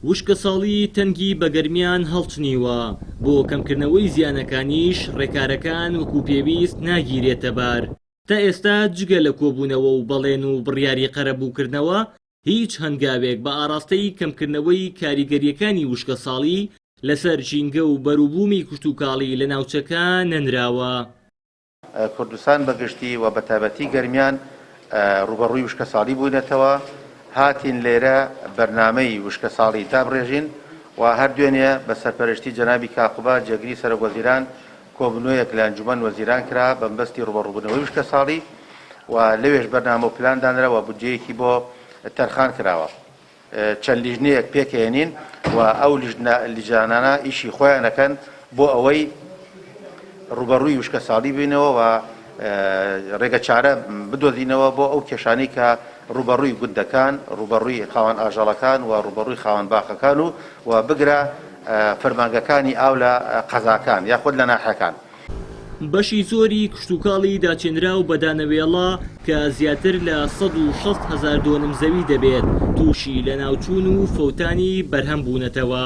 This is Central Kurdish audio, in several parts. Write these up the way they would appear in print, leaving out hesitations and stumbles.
وشکەساڵی تەنگی بە گەرمیان هەڵچنیوە، بۆ کەمکردنەوەی زیانەکانیش ڕێکارەکان وەکو پێویست ناگیرێتەبەر. تا ئێستا جگە لە کۆبوونەوە و بەڵێن و بڕیاری قەرەبووکردنەوە، هیچ هەنگاوێک بە ئاڕاستەی کەمکردنەوەی کاریگەرییەکانی وشکەساڵی لەسەر ژینگە و بەروبوومی کشتوکاڵی لە ناوچەکە نەنراوە. کوردستان بە گشتی و بە تایبەتی گەرمیان ڕووبەڕووی وشکەساڵی بووینەتەوە، هاتین لێرە بەرنامەی وشکەساڵی دابڕێژین و هەر دوێنێ بە سەرپەرشتی جەنابی کاک قوباد جێگری سەرۆکوەزیران کۆبوونەوەیەک لە ئەنجومەن وەزیران کرا بەمبەستی ڕووبەڕووبوونەوەی وشکەساڵی و لەوێش بەرنامە و پلان دانرا و بودجەیەکی بۆ تەرخان کراوە. چەند لیژنەیەک پێکهێنین و ئەو لیژانانە ئیشی خۆیان ئەکەن بۆ ئەوەی ڕووبەڕووی وشکەساڵی بینەوە و ڕێگە چارە بدۆزینەوە بۆ ئەو کێشانەی کە ڕووبەڕووی گوندەکان، ڕووبەڕووی خاوەن ئاژەڵەکان و ڕووبەڕووی خاوەن باخەکان و و بگرە فەرمانگەکانی ئاو لە قەزاکان یاخود لە ناحیەکان. بەشی زۆری کشتوکاڵی داچێنراو بە دانەوێڵە کە زیاتر لە 160 هەزار دۆنم زەوی دەبێت، تووشی لەناوچوون و فەوتانی بەرهەم بوونەتەوە.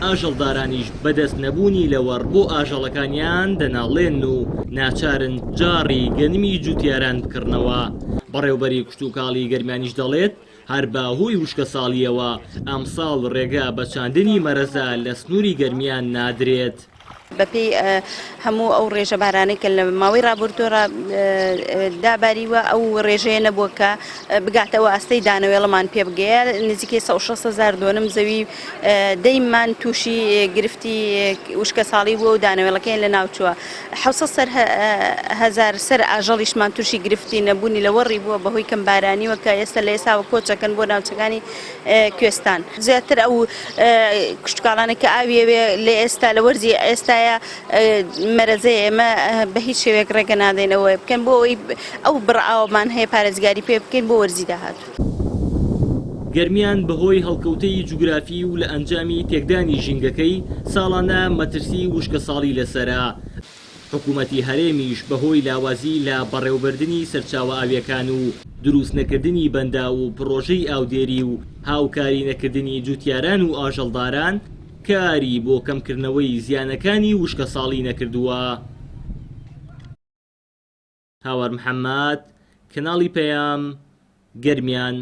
ئاژەڵدارانیش بەدەست نەبوونی لەوەڕ بۆ ئاژەڵەکانیان دەناڵێنن و ناچارن جاڕی گەنمی جووتیاران بکڕنەوە. بەڕێوبەری کشتوکاڵی گەرمیانیش دەڵێت، هەر بە هۆی وشکەساڵییەوە ئەمساڵ ڕێگە بە چاندنی مەرەزە لە سنووری گەرمیان نادرێت. بەپێی هەموو ئەو ڕێژە بارانەی کە لە ماوەی ڕابردووڕا داباریوە ئەو ڕێژەیە نەبووە کە بگاتە ئەو ئاستەی دانەوێڵەمان پێ بگەیە نزیکەی 160 هزار دۆنم زەوی دەیمان تووشی گرفتی وشکەساڵی بووە و دانەوێڵەکەیان لە ناوچووە 700 سەر هزار سەر ئاژەڵیشمان تووشی گرفتی نەبوونی لەوەڕی بووە بەهۆی کەمبارانیوە کە ئێستا لە ئێستاوە کۆچەکەن بۆ ناوچەکانی کوێستان زیاتر ئەو کشتوکاڵانە کە ئاوی ئەوێ لە ئێستا لە وەرزی ئێستاە مەرەزەیە ئێمە بە هیچ شێوەیەک ڕێگە نادەین ئەوە بکەن بۆ ئەوەی ئەو بڕ ئاومان هەیە پارێزگاری پێ بکەین بۆ وەرزی داهاتوو. گەرمیان بەهۆی هەڵکەوتەی جوگرافی و لە ئەنجامی تێکدانی ژینگەکەی ساڵانە مەترسی وشکەساڵی لەسەرە، حکومەتی هەرێمیش بەهۆی لاوازی لە بەڕێوەبردنی سەرچاوە ئاوییەکان و دروستنەکردنی بەنداو و پڕۆژەی ئاودێری و هاوکاری نەکردنی جوتیاران و ئاژەڵداران کاری بۆ کەمکردنەوەی زیانەکانی وشکەساڵی نەکردووە. هاوار محەمەد، کەناڵی پەیام، گەرمیان.